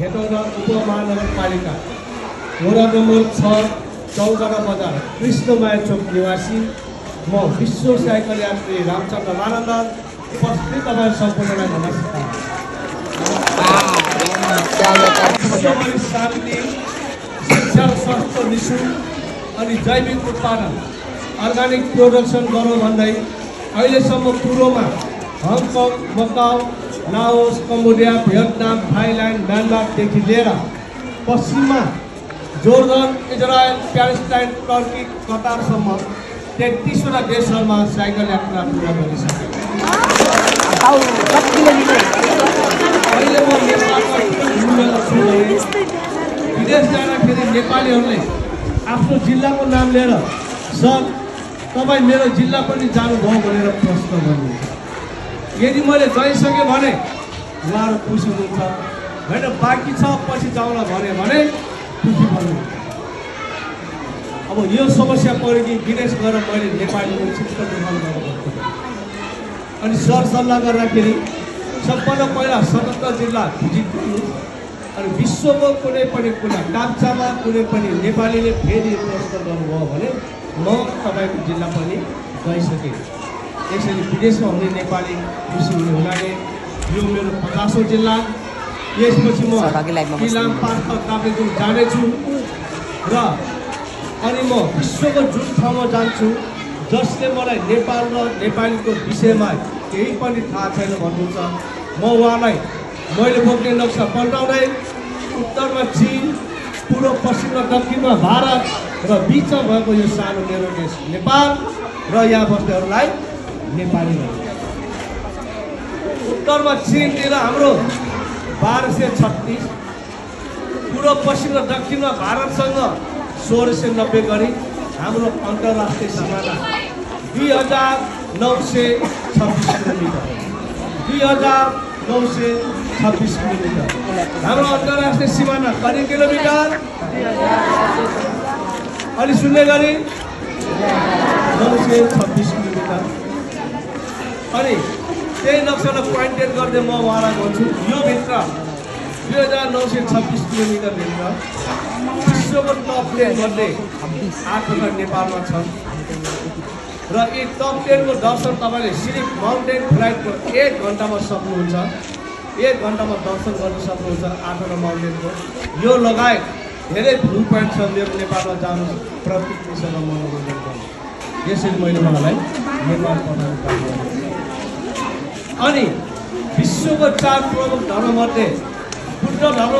हेटौडा उपमहानगरपालिका वडा नम्बर 6 चौगडा बजार कृष्णमाया चोक निवासी म विश्व साइकल यात्री रामचन्द्र मानन्द उपस्थित तपाईँ सम्पूर्णलाई नमस्कार। शान्ति शिक्षा स्वास्थ्य निःशुल्क अनि जैविक उत्पादन अर्गानिक प्रोडक्सन गरौँ भन्दै अहिलेसम्म पूर्वमा Hong Kong Macau Laos Cambodia Vietnam Thailand म्यानमारदेखि लिएर पश्चिममा जोर्डन इजरायल प्यालेस्टाइन टर्की कतारसम्म 33वटा देशहरूमा साइकल यात्रा पुरा गरिसकेको। अहिले म नेपालमा विदेश जाँदाखेरि नेपालीहरूले आफ्नो जिल्लाको नाम लिएर सर तपाईँ मेरो जिल्ला पनि जानुभयो भनेर प्रश्न गर्नुहुन्छ। यदि मैले गइसकेँ भने उहाँहरू खुसी हुनुहुन्छ, होइन बाँकी छ पछि जाउँला भने खुसी भन्नुहुन्छ। अब यो समस्या पऱ्यो कि विदेश गएर मैले नेपाली चित्र निर्माण गर्नुपर्छ। अनि सरसल्लाह गर्दाखेरि सबभन्दा पहिला 77 जिल्ला भिजिट गर्नु अनि विश्वको कुनै पनि कुरा कान्छामा कुनै पनि नेपालीले फेरि प्रश्न गर्नुभयो भने म तपाईँको जिल्ला पनि गइसकेँ। यसरी विदेशमा हुने नेपाली खुसी हुने हुनाले यो मेरो 50औं जिल्ला। यसपछि म इलाम पार्क काभ्रेजुङ जानेछु र अनि म विश्वको जुन ठाउँमा जान्छु जसले मलाई नेपाल र नेपालीको विषयमा केही पनि थाहा छैन भन्नुहुन्छ म उहाँलाई मैले बोक्ने नक्सा पल्टाउँदै उत्तरमा चीन पूर्व पश्चिम र दक्षिणमा भारत र बिचमा भएको यो सानो मेरो देश नेपाल र यहाँ बस्नेहरूलाई नेपाली भन्छ। उत्तरमा चीनतिर हाम्रो 1236, पूर्व पश्चिम र दक्षिणमा भारतसँग 1690 गरी हाम्रो अन्तर्राष्ट्रिय सिमाना 2926 किलोमिटर 2926 किलोमिटर हाम्रो अन्तर्राष्ट्रिय सिमाना कति किलोमिटर अलि सुन्ने गरी 926 किलोमिटर। अनि त्यही नक्सालाई पोइन्टेड गर्दै म उहाँलाई भन्छु यो भित्र 2926 किलोमिटर भित्र विश्वको टप 10 मध्ये 8वटा नेपालमा छन् र यी टप 10 को दर्शन तपाईँले सिर्फ माउन्टेन फ्लाइटको 1 घन्टामा सक्नुहुन्छ। 1 घन्टामा दर्शन गर्न सक्नुहुन्छ 8वटा माउन्टेनको। यो लगायत धेरै भ्यू पोइन्ट छ मेरो नेपालमा जानु प्रत्येक विषयमा मनोरञ्जन गर्नु। यसरी मैले उहाँलाई नेपाल पठाउनु काम गरेँ। अनि विश्वको 4 प्रमुख धर्ममध्ये बुद्ध धर्म